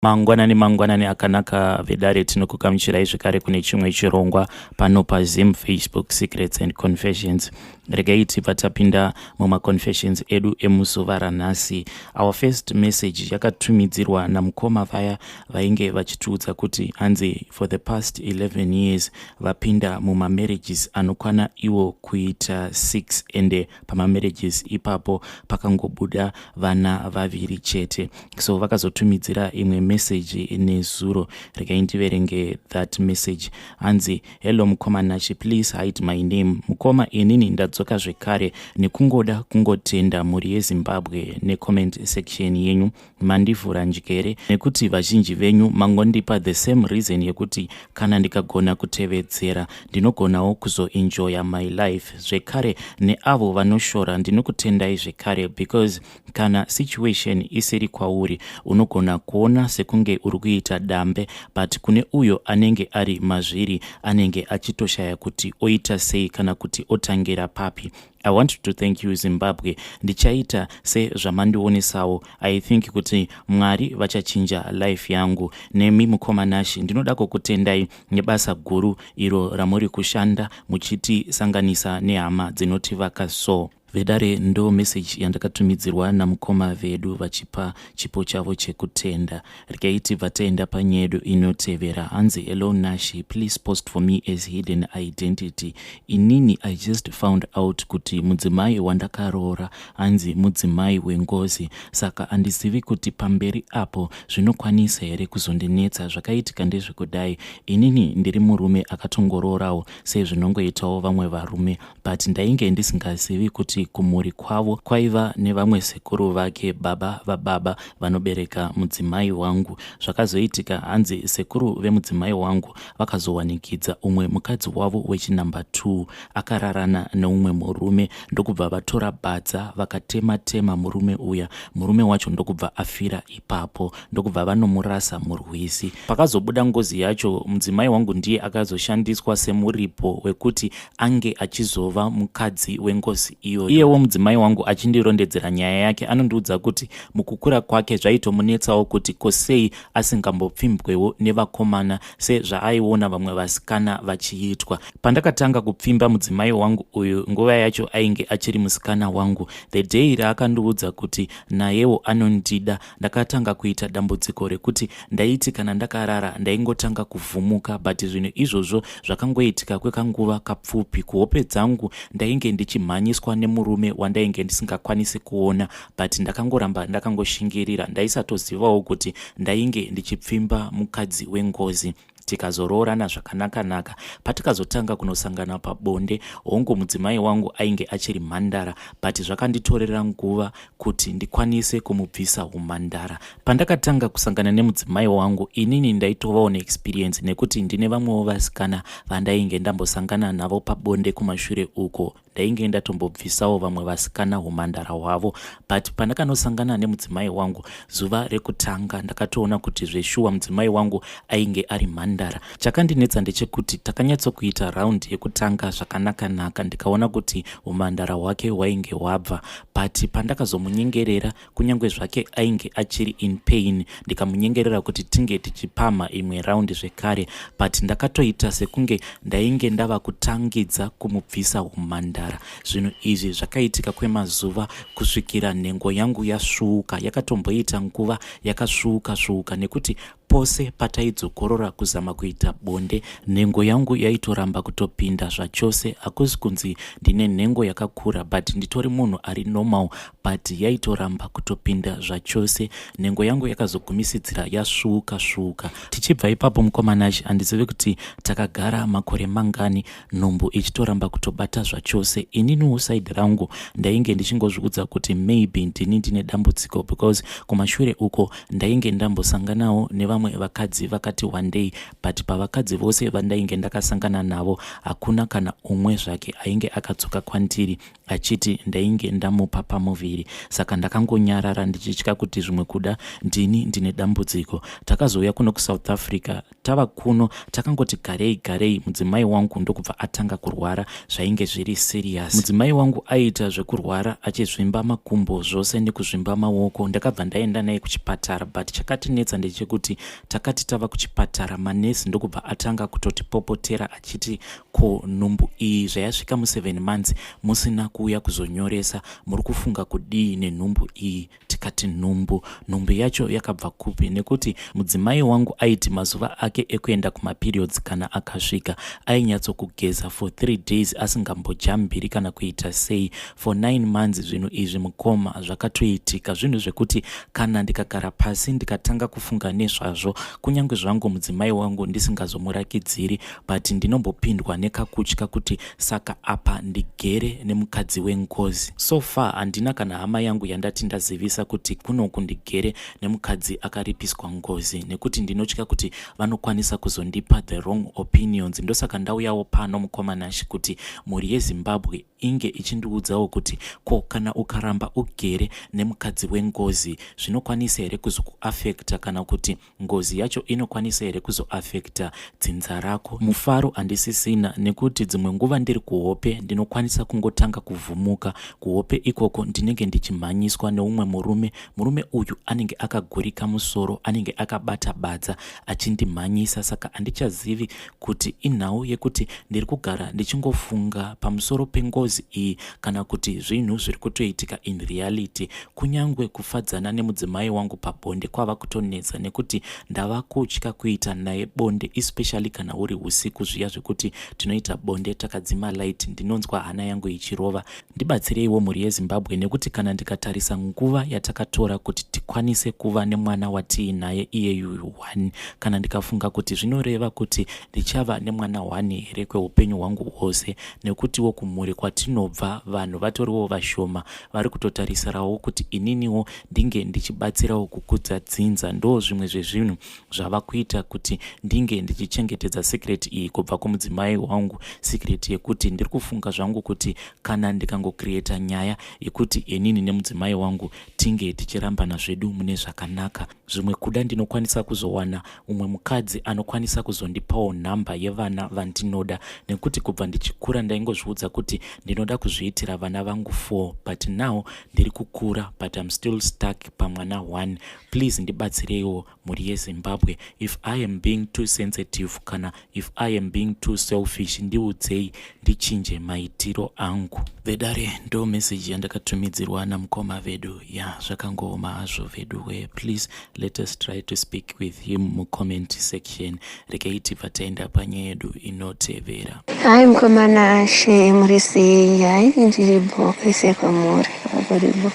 Mangwanani mangwanani akanaka vedare, tinokugamuchirai zvekare kune chimwe chirongwa pano paZim Facebook Secrets and Confessions. Regai tibva tapinda mumaconfessions edu emuzuva ranhasi. Our first message yakatumidzirwa namukoma vaya vainge vachitiudza kuti hanzi for the past 11 years vapinda mumamarriages anokwana iwo kuita 6, ende pamamarriages ipapo pakangobuda vana vaviri chete. So vakazotumidzira imwe message nezuro. Regai ndiverenge that message. Hanzi, "Hello mukoma Nashi, please hide my name. Mukoma, inini ndadzoka zvekare nekungoda kungotenda mhuri yeZimbabwe necomment section yenyu. Mandivhura njere nekuti vazhinji venyu mangondipa the same reason yekuti kana ndikagona kutevedzera ndinogonawo kuzoenjoya my life. Zvekare neavo vanoshora, ndinokutendai zvekare, because kana situation isiri kwauri unogona kuona sekunge uri kuita dambe, but kune uyo anenge ari mazviri anenge achitoshaya kuti oita sei kana kuti otangira papi. I want to thank you, Zimbabwe. Ndichaita sezvamandionesawo. I think kuti Mwari vachachinja life yangu. Nemi mukoma Nashi, ndinoda kukutendai nebasa guru iro ramuri kushanda muchitisanganisa nehama dzinotivaka." So vedare, ndo meseji yandakatumidzirwa namukoma vedu vachipa chipo chavo chekutenda. Regai tibva taenda panyedu inotevera. Hanzi, "Hello Nashi, please post for me as hidden identity. Inini I just found out kuti mudzimai wandakaroora hanzi mudzimai wengozi, saka handizivi kuti pamberi apo zvinokwanisa here kuzondinetsa. Zvakaitika ndezvekudai, inini ndiri murume akatongoroorawo sezvinongoitawo vamwe varume, but ndainge ndisingazivi kuti kumhuri kwavo kwaiva nevamwe sekuru vake, baba vababa vanobereka mudzimai wangu. Zvakazoitika, hanzi sekuru vemudzimai wangu vakazowanikidza umwe mukadzi wavo wechinamba 2 akararana neumwe murume, ndokubva vatora badza vakatema-tema murume uya. Murume wacho ndokubva afira ipapo, ndokubva vanomurasa murwizi. Pakazobuda ngozi yacho, mudzimai wangu ndiye akazoshandiswa semuripo wekuti ange achizova mukadzi wengozi iyoyo. Iyewo mudzimai wangu achindirondedzera nyaya yake, anondiudza kuti mukukura kwake zvaitomunetsawo kuti kosei asingambopfimbwewo nevakomana sezvaaiona vamwe vasikana vachiitwa. Pandakatanga kupfimba mudzimai wangu uyu, nguva yacho ainge achiri musikana wangu. The day raakandiudza kuti nayewo anondida, ndakatanga kuita dambudziko rekuti ndaiti kana ndakarara ndaingotanga kuvhumuka, but zvinhu izvozvo zvakangoitika kwekanguva kapfupi. Kuhope dzangu ndainge ndichimhanyiswa nemurume wandainge ndisingakwanisi kuona, but ndakangoramba ndakangoshingirira. Ndaisatozivawo kuti ndainge ndichipfimba mukadzi wengozi. Tikazoroorana zvakanaka-naka. Patikazotanga kunosangana pabonde, hongu mudzimai wangu ainge achiri mhandara, but zvakanditorera nguva kuti ndikwanise kumubvisa umhandara. Pandakatanga kusangana nemudzimai wangu, inini ndaitovawo neexperience nekuti ndine vamwewo vasikana vandainge ndambosangana navo pabonde kumashure uko. Ndainge ndatombobvisawo vamwe vasikana umhandara hwavo, but pandakanosangana nemudzimai wangu zuva rekutanga, ndakatoona kuti zveshuwa mudzimai wangu ainge ari mhandara. Chakandinetsa ndechekuti takanyatsokuita round yekutanga zvakanaka-naka, ndikaona kuti umhandara hwake hwainge hwabva, but pandakazomunyengerera, kunyange zvake ainge achiri in pain, ndikamunyengerera kuti tinge tichipamha imwe round zvekare, but ndakatoita sekunge ndainge ndava kutangidza kumubvisa umhandara. Zvinhu izvi zvakaitika kwemazuva kusvikira nhengo yangu yasvuuka. Yakatomboita nguva yakasvuuka svuuka nekuti pose pataidzokorora kuzama kuita bonde, nhengo yangu yaitoramba kutopinda zvachose. Hakusi kunzi ndine nhengo yakakura, but nditori munhu ari normal, but yaitoramba kutopinda zvachose. Nhengo yangu yakazogumisidzira yasvuuka svuuka. Tichibva ipapo, mukoma Nashi, handizivi kuti takagara makore mangani nhumbu ichitoramba kutobata zvachose. Ininiwo side rangu ndainge ndichingozviudza kuti maybe ndini ndine dambudziko, because kumashure uko ndainge ndambosanganawo nevamwe vakadzi vakati wandei, But pavakadzi vose vandainge ndakasangana navo, hakuna kana umwe zvake ainge akadzoka kwandiri achiti ndainge ndamupa pamuviri. Saka ndakangonyarara ndichitya kuti zvimwe kuda ndini ndine dambudziko. Takazouya kuno kuSouth Africa. Tava kuno takangoti garei garei, mudzimai wangu ndokubva atanga kurwara zvainge zviri serious. Mudzimai wangu aiita zvekurwara achizvimba makumbo zvose nekuzvimba maoko. Ndakabva ndaenda naye kuchipatara, but chakatinetsa ndechekuti takati tava kuchipatara, manesi ndokubva atanga kutotipopotera achiti, "Ko nhumbu iyi zvayasvika mu7 months musina kuuya kuzonyoresa, muri kufunga kudii nenhumbu iyi?" Tikati, "Nhumbu? Nhumbu yacho yakabva kupi?" Nekuti mudzimai wangu aiti mazuva ake ekuenda kumaperiods kana akasvika, ainyatsokugeza for 3 days asingambojambiri kana kuita sei. For 9 months zvinhu izvi, mukoma, zvakatoitika. Zvinhu zvekuti kana ndikagara pasi ndikatanga kufunga nezvazvo, kunyange zvangu mudzimai wangu ndisingazomurakidziri, but ndinombopindwa nekakutya kuti saka apa ndigere nemukadzi wengozi. So far handina kana hama yangu yandati ndazivisa kuti kunoku ndigere nemukadzi akaripiswa ngozi, nekuti ndinotya kuti vanokwanisa kuzondipa the wrong opinions. Ndosaka ndauyawo pano, mukoma Nashi, kuti mhuri yeZimbabwe inge ichindiudzawo kuti ko kana ukaramba ugere nemukadzi wengozi, zvinokwanisa here kuzokuafecta, kana kuti ngozi yacho inokwanisa here kuzoafecta dzinza rako? Mufaro handisisina, nekuti dzimwe nguva ndiri kuhope ndinokwanisa kungotanga kuvhumuka. Kuhope ikoko ndinenge ndichimhanyiswa neumwe murume. Murume uyu anenge akagurika musoro, anenge akabata badza achindimhanyisa. Saka handichazivi kuti inhau yekuti ndiri kugara ndichingofunga pamusoro pengozi iyi, kana kuti zvinhu zviri kutoitika in reality. Kunyange kufadzana nemudzimai wangu pabonde kwava kutonetsa, nekuti ndava kutya kuita naye bonde, especially kana uri usiku zviya zvekuti tinoita bonde takadzima light. Ndinonzwa hana yangu ichirova. Ndibatsireiwo, mhuri yeZimbabwe, nekuti kana ndikatarisa nguva yatakatora kuti tikwanise kuva nemwana watiinaye iyeyuyu one, kana ndikafunga kuti zvinoreva kuti ndichava nemwana one here kweupenyu hwangu hwose, nekutiwo kumhuri kwatinobva vanhu vatoriwo vashoma vari kutotarisirawo kuti ininiwo ndinge ndichibatsirawo kukudza dzinza. Ndo zvimwe zvezvinhu zvava kuita kuti ndinge ndichichengetedza secret iyi kubva kumudzimai wangu, secret yekuti ndiri kufunga zvangu kuti kana ndikangocreata nyaya yekuti inini nemudzimai wangu tinge tichirambana zvedu mune zvakanaka, zvimwe kuda ndinokwanisa kuzowana umwe mukadzi anokwanisa kuzondipawo nhamba yevana vandinoda. Nekuti kubva ndichikura ndaingozviudza kuti ndinoda kuzviitira vana vangu 4, but now ndiri kukura, but I'm still stuck pamwana 1. Please ndibatsireiwo, mhuri yeZimbabwe. If I am being too sensitive kana if I am being too selfish, ndiudzei ndichinje maitiro angu. Vedare, ndo meseji yandakatumidzirwa namukoma vedu. Ya, zvakangooma hazvo vedu we. Please let us try to speak with him mucomment section. Regai tibva taenda panyaya yedu inotevera. Hai, mukoma Nashe, muri sei? Hai, ndiripo. Kuri sei kwamuri? Kuripo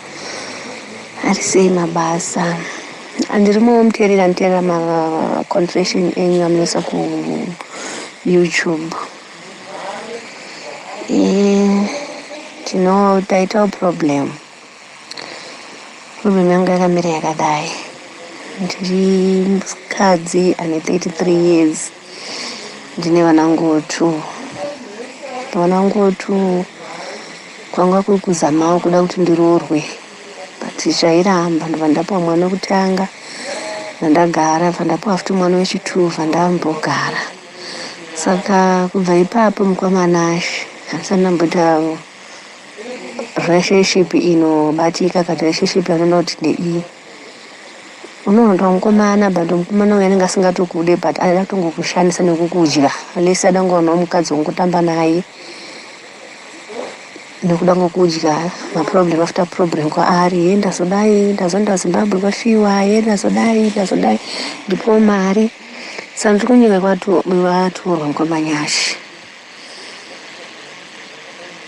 ari sei mabasa? Ndirimo muteerera, nditeerera maconfession enyu amunoisa kuYouTube. Tino taitawo problem. Problem yangu yakamira yakadai: ndiri mukadzi ane 33 years, ndine vanangu two. Vanangu two, kwanga kuri kuzamawo kuda kuti ndiroorwe, but zvairamba. Ndobva ndapiwa mwana wekutanga, ndandagara. Bva ndapiwa futi mwana wechitwo, bva ndambogara. Saka kubva ipapo, mukoma Nashe, handisati ndamboita relationship inobatika, kana relationship yanoda kuti ndeiyi. Unoonda mukomana, but mukomana uyu anenge asingatokude, but anoda kutongokushandisa nekukudya. Lesi ada kungowanawo mukadzi wongotamba naye nekuda ngokudya. Maproblem after problem kwaari. Ye, ndazodai, ndazoenda Zimbabwe kwafiwa. Ye, ndazodai, ndazodai, ndipowo mari. Saka ndiri kunyika kwatorwa, mukoma Nashe.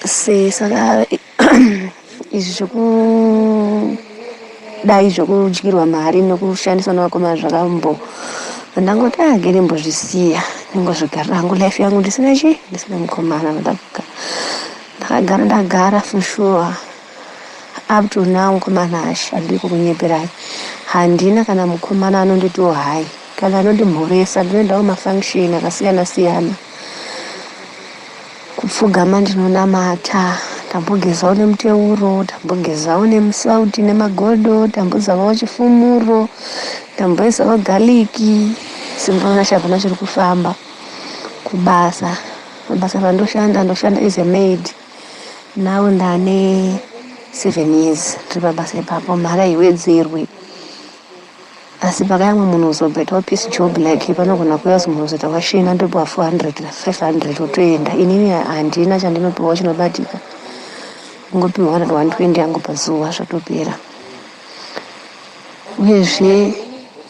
Se saka izvi zvekudai, zvekudyirwa mari nekushandiswa nevakomana zvakambo, ndangoti agere mbozvisiya, ndingozvigarira hangu life yangu ndisina chi ndisina mukomana. Ndakagara, ndagara for sure up to now. Mukoma Nashe, handidi kukunyeperai, handina kana mukomana anonditiwo hai. Kana anondimhoresa, ndinoendawo mafunction akasiyana siyana. Kupfugama ndinonamata, ndambogezawo nemuteuro, ndambogezawo nemusauti nemagodo, ndambozamawo chifumuro, ndamboisawo garlic, simba rashe hapana chiri kufamba. Kubasa, basa randoshanda, ndoshanda as a maid. Now ndane 7 years ndiri pabasa ipapo, mari haiwedzerwi. Asi pakayamwa munhu uzobvaitawo piece job, like panogona kuuya munhu uzoita washina, ndopiwa 400 500 otoenda. Inini handina chandinopiwawo chinobatika, kungopiwa 120 yangu pazuva, zvatopera. Uyezve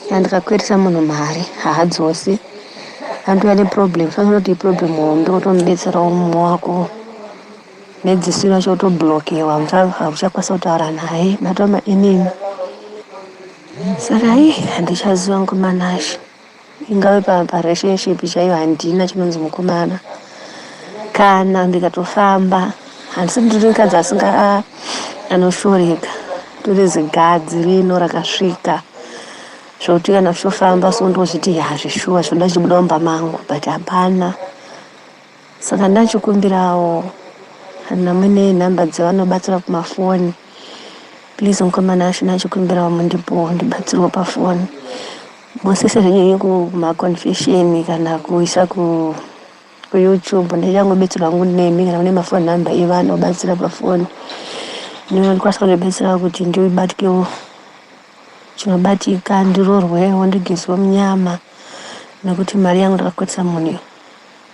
kana ndikakweresa munhu mari haadzosi, anotouya neproblem. Fanira kuti iproblem hombe, wotomubetserawo mumwe wako, mhedzisiro yacho wotoblokewa, hauchakwanisa kutaura naye, matova maenemy. Saka i handichaziva mukomanashe, ingave parelationship chaiyo handina chinonzi mukomana. Kana ndikatofamba, handisi ndiri mukadzi asinga anoshoreka, tori zigadzi rino rakasvika zvokuti kana uchitofamba so ndozviti ya zvishuwa zvinoda chibuda mumba mangu, but hapana. Saka ndachikumbirawo kana mune nhamba dzevanobatsira kumafoni, please mukomana ashe, ndachikumbirawo mundipowo ndibatsirwo pafoni. Musise zvenyanya kumaconfession kana kuisa kuYouTube, ndichangobatsirwa hangu nemi. Kana mune mafoni namba evanobatsira pafoni, ndinokwanisa kundibetsera kuti ndibatikewo chinobatika, ndirorwewo, ndigezwe munyama, nekuti mari yangu ndakakweresa munhu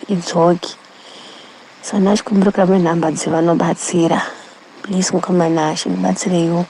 idzoki. Saka ndachikumbira kana mune nhamba dzevanobatsira, please mukomana ashe, ndibatsireiwo.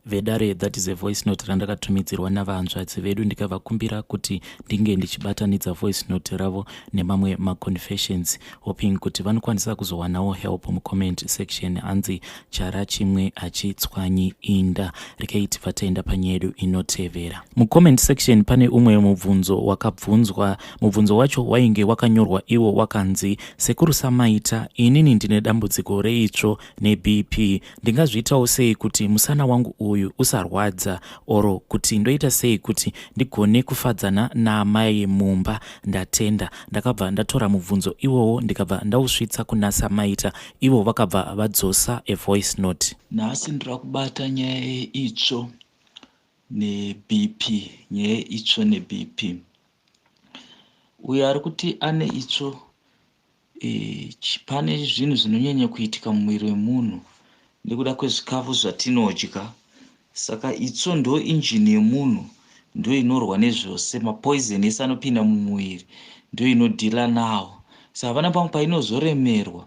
Vedare, that is a voice note randakatumidzirwa navahanzvadzi vedu, ndikavakumbira kuti ndinge ndichibatanidza voice note ravo nemamwe maconfessions, hoping kuti vanokwanisa kuzowanawo help. Mucomment section hanzi chara chimwe hachitswanyi inda. Rekei tibva taenda panyaya yedu inotevera. Mucomment section pane umwe mubvunzo wakabvunzwa. Mubvunzo wacho wainge wakanyorwa iwo wakanzi, "Sekuru Samaita, inini ndine dambudziko reitsvo neBP. Ndingazviitawo sei kuti musana wangu uyu usarwadza, oro kuti ndoita sei kuti ndigone kufadzana naamai mumba? Ndatenda." Ndakabva ndatora mubvunzo iwowo, ndikabva ndausvitsa kuna Samaita. Ivo vakabva vadzosa a voice note. Nhasi ndiri kubata nyaya yeitsvo neBP. Nyaya yeitsvo neBP, uyo ari kuti ane itsvo, pane zvinhu zvinonyanya kuitika mumuviri wemunhu nekuda kwezvikafu zvatinodya. Saka itsvo ndo injini yemunhu, ndo inorwa nezvose, mapoison ese anopinda mumuviri ndo inodeala nawo. Saka pana pamwe painozoremerwa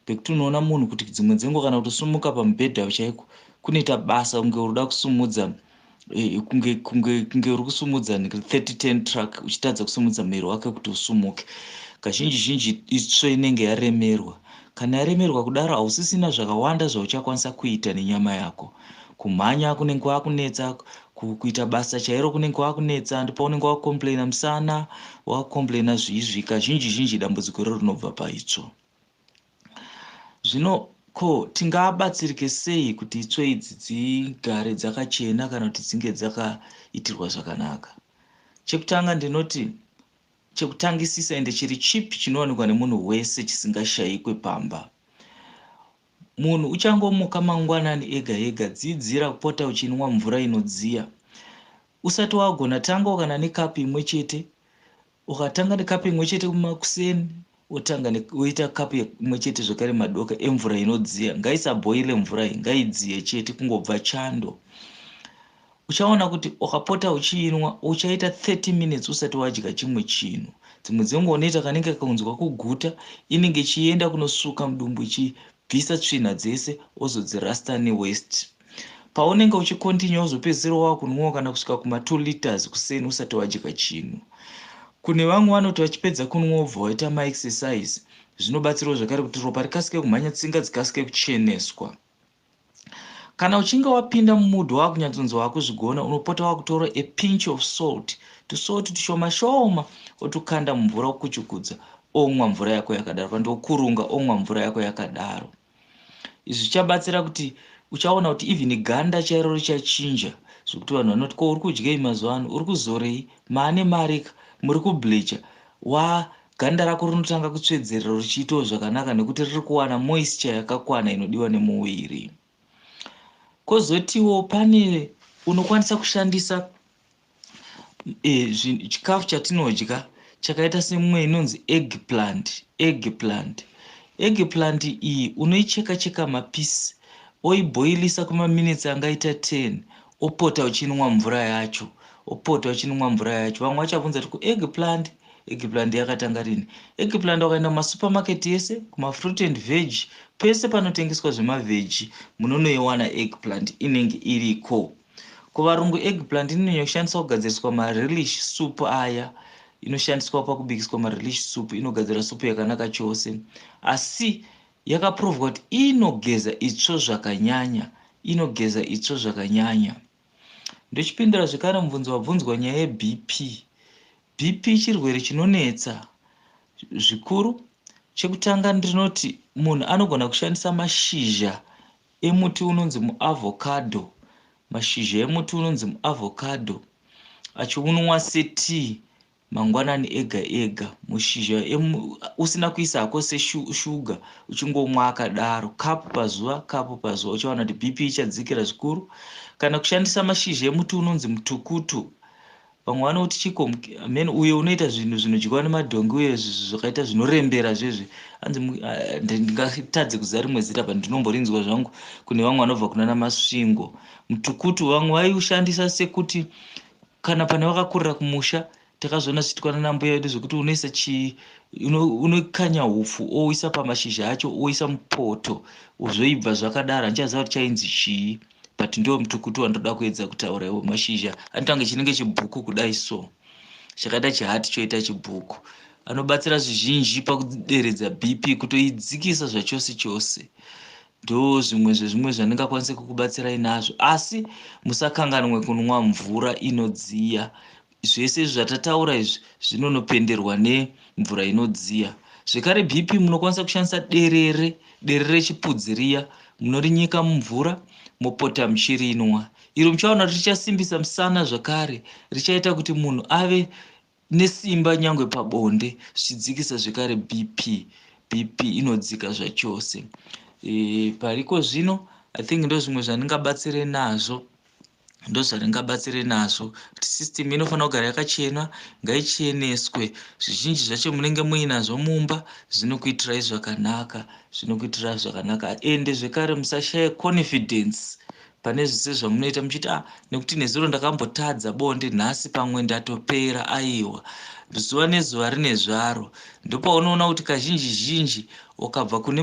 pekuti unoona munhu kuti dzimwe dzenguva kana kutosumuka pamubhedha chaiko kunoita basa, kunge uri kuda kusumudza kunge uri kusumudza 30 ton truck, uchitadza kusumudza muviri wake kuti usumuke. Kazhinji zhinji itsvo inenge yaremerwa. Kana yaremerwa kudaro, hausisina zvakawanda zvauchakwanisa kuita nenyama yako. Kumhanya kunenge kwakunetsa, kuita basa chairo kunenge kwakunetsa. Ndopaunenge wakucomplaina musana, wakucomplaina zviizvi. Kazhinji zhinji dambudziko rero rinobva paitsvo. Zvino ko tingabatsirike sei kuti itsvo idzi dzigare dzakachena kana kuti dzinge dzakaitirwa zvakanaka? Chekutanga, ndinoti chekutangisisa ende chiri chipi chinowanikwa nemunhu wese, chisingashayikwe pamba. Munhu uchangomuka mangwanani ega ega, dzidzira kupota uchinwa mvura inodziya. Usati wagona, tangawo kana nekapu imwe chete. Ukatanga nekapu imwe chete kumakuseni, wotanga woita kapu imwe chete zvakare madoka emvura inodziya. Ngaisabhoile mvura iyi, ngaidziye chete, kungobva chando. Uchaona kuti ukapota uchiinwa, uchaita 30 minutes usati wadya chimwe chinhu. Dzimwe dzenguva unoita kanenge kakunzwa kuguta, inenge ichienda kunosuka mudumbu, ichibvisa tsvina dzese, ozodzirasta newaste. Paunenge uchicontinue, wozopedzisira wakunwawo kana kusvika kuma2 liters kuseni usati wadya chinhu. Kune vamwe vanoti vachipedza kunwa wobva waita maexercise. Zvinobatsirawo zvakare kuti ropa rikasike kumhanya, tsinga dzikasike kucheneswa. Kana uchinge wapinda mumudhu, wakunyatsonzi wakuzvigona, unopota wakutora a pinch of salt, tusalt tushoma shoma, otukanda mumvura, wokuchukudza, omwa mvura yako yakadaro, kana okurunga, omwa mvura yako yakadaro. Izvi zvichabatsira kuti uchaona kuti even ganda chairo richachinja. Zvekuti vanhu vanoti ko uri kudyei mazuva ano, uri kuzorei, maane marika, muri kubleacher, wa ganda rako rinotanga kutsvedzerera richiitawo zvakanaka nekuti riri kuwana moisture yakakwana inodiwa nemuviri. Kozotiwo pane unokwanisa kushandisa e, chikafu chatinodya chakaita semumwe inonzi eggplant, eggplant. Eggplant iyi unoicheka cheka mapisi oibhoilisa kwemaminitsi angaita 10 opota uchinwa mvura yacho, opota uchinwa mvura yacho. Vamwe vachabvunza kuti kueggplant, eggplant yakatanga rini? Eggplant wakaenda kumasupermarket ese, kumafruit and veg, pese panotengeswa zvemavheji munonoiwana eggplant, inenge iriko. Kuvarungu eggplant inonyanya kushandiswa kugadziriswa marelish soup aya, inoshandiswa pakubikiswa marelish soup, inogadzira supu yakanaka chose. Asi yakaprovwa kuti inogeza itsvo zvakanyanya, inogeza itsvo zvakanyanya. Ndochipindura zvekare mubvunzo wabvunzwa nyaya yeBP. BP chirwere chinonetsa zvikuru. Chekutanga ndinoti munhu anogona kushandisa mashizha emuti unonzi muavocado, mashizha emuti unonzi muavocado achiunwa setii mangwanani ega ega, mushizha usina kuisa hako seshuga, uchingomwa akadaro kapu pazuva, kapu pazuva, uchaona kuti BP ichadzikira zvikuru. Kana kushandisa mashizha emuti unonzi mutukutu, vamwe vanoti chiko men, uyo unoita zvinhu zvinodyiwa nemadhongi uye zvakaita zvinorembera zvezvi, hanzi ndingatadze kuziva rimwe zita pa ndinomborinzwa zvangu kune vamwe vanobva kunana Masvingo. Mutukutu vamwe vaiushandisa sekuti kana pane vakakurira kumusha, takazoona zvichiitwa nana mbuya vedu zvekuti unoisa chi unokanya hupfu oisa pamashizha acho, oisa mupoto, zvoibva zvakadaro. Handichaziva kuti chainzi chii, but ndo mutukutu wandoda kuedza kutaura iwo. Mashizha anoita chinenge chibhuku kudai, so chakaita chihati choita chibhuku. Anobatsira zvizhinji pakuderedza BP, kutoidzikisa zvachose chose. Ndo zvimwe zvezvimwe zvandingakwanise kukubatsirai nazvo, asi musakanganwe kunwa mvura inodziya. Zvese izvi zvatataura izvi zvinonopenderwa nemvura inodziya. Zvekare BP munokwanisa kushandisa derere, derere rechipudzi riya, munorinyika mumvura mopota muchirinwa. Iro muchaona kuti richasimbisa musana, zvakare richaita kuti munhu ave nesimba nyangwe pabonde, zvichidzikisa zvekare BP. BP inodzika zvachose. Pariko zvino I think ndo zvimwe zvandingabatsire nazvo, ndo zvandingabatsire nazvo, kuti system inofanira kugara yakachena, ngaicheneswe. Zvizhinji zvacho munenge muinazvo mumba, zvinokuitirai zvakanaka, zvinokuitirai zvakanaka. Ende zvekare musashaye confidence pane zvese zvamunoita muchiti, ah, nekuti nezuro ndakambotadza bonde, nhasi pamwe ndatopera. Aiwa, zuva nezuva rine zvaro. Ndopaunoona kuti kazhinji zhinji ukabva kune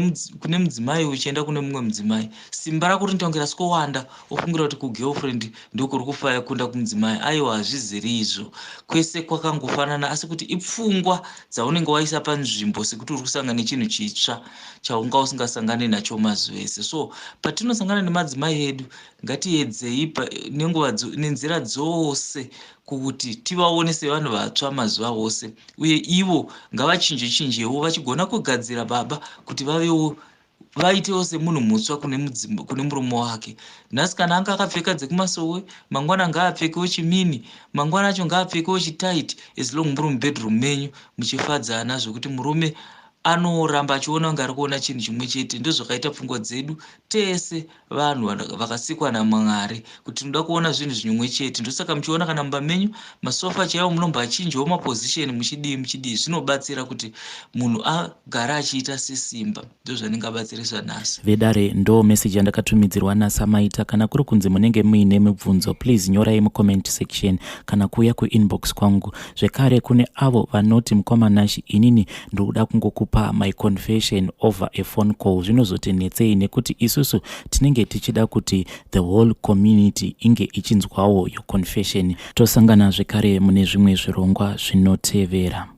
mudzimai uchienda kune mumwe mudzimai, simba rako rinoita kunge rasikowanda, ofungira kuti kugirlfriend ndokuri kufaya kunda kumudzimai. Aiwa, hazviziri izvo, kwese kwakangofanana, asi kuti ipfungwa dzaunenge waisa panzvimbo sekuti uri kusangana nechinhu chitsva chaunga usingasangani nacho mazuva ese. So patinosangana nemadzimai edu, ngatiedzei nenguva nenzira dzose kuti tivaone sevanhu vatsva mazuva ose, uye ivo ngavachinje chinjewo vachigona kugadzira baba kuti vavewo vaitewo semunhu mutsva kune murume wake. Nhasi kana anga akapfeka dzekumasowe, mangwana ngaapfekewo chimini, mangwana acho ngaapfekewo chitight, as long muri mubedroom menyu muchifadzana, zvokuti murume anoramba achiona kunge ari kuona chinhu chimwe chete. Ndozvakaita pfungwa dzedu tese vanhu vakasikwa naMwari, kuti tinoda kuona zvinhu zvimwe chete. Ndosaka muchiona kana mumba menyu masofa chaiwo munombachinjawo maposition, muchidii muchidii, zvinobatsira kuti munhu agare achiita sesimba. Ndozvandingabatsirisa nhasi. Vedare, ndo meseji yandakatumidzirwa naSamaita. Kana kuri kunzi munenge muine mibvunzo, please nyorai mucomment section kana kuuya kuinbox kwangu. Zvekare kune avo vanoti, "Mukoma Nashi, inini ndikuda kungokupa my confession over a phone call," zvinozoti netsei nekuti isusu tinenge tichida kuti the whole community inge ichinzwawo your confession. Tosangana zvekare mune zvimwe zvirongwa zvinotevera.